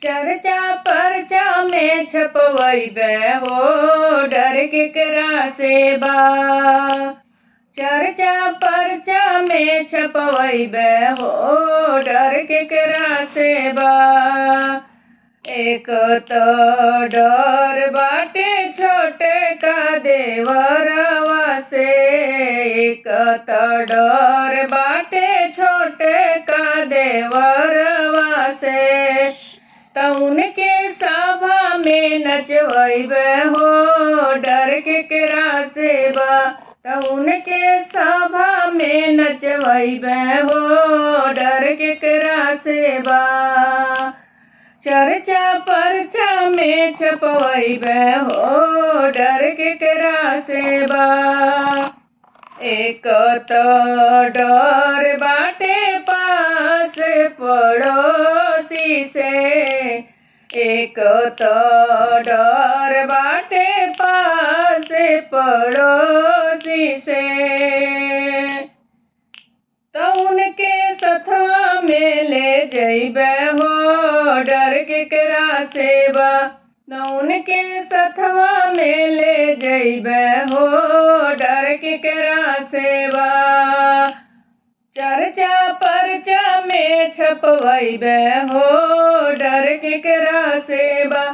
चर्चा परचा में छपवैबे हो, डर केकरा से बा। चर्चा परचा में छपवैबे हो, डर केकरा से बा। एक तो डर बाटे छोटे का देवरवा से, एक तो डर बाटे छोटे का देवरवा से। त उनके सभा में नचवैबे हो, डर केकरा से बा। त उनके सभा में नचवैबे हो, डर केकरा से बा। चर्चा परचा में छपवैबे हो, डर केकरा से बा। एक तो डर बाटे पास पड़ोसी से, एक तो डर बाटे पास पड़ोसी से। त उनके सथवा में ले जइबे हो, डर केकरा से बा। त उनके सथवा में ले जइबे हो, डर केकरा से बा। चर्चा परचा में छपवैबे हो, डर केकरा से बा।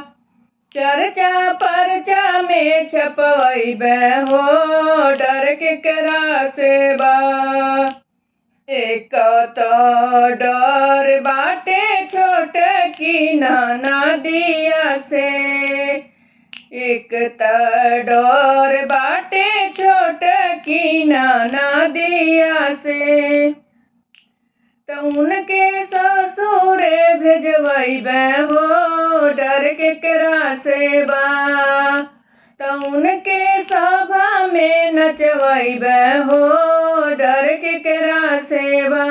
चर्चा परचा में छपवैबे हो, डर केकरा से बा। एक तो डर बाटे छोट की नदिया से, एक त डर बाटे छोट की नदिया से। त उनके ससुरे भेजवैबे हो, डर केकरा से बा। त उनके सभा में नचवैबे हो, डर केकरा से बा।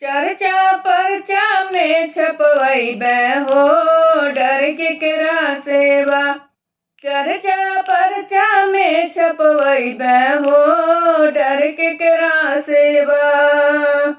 चर्चा परचा में छपवैबे हो, डर केकरा से बा। चर्चा परचा में छपवैबे हो, डर केकरा से बा।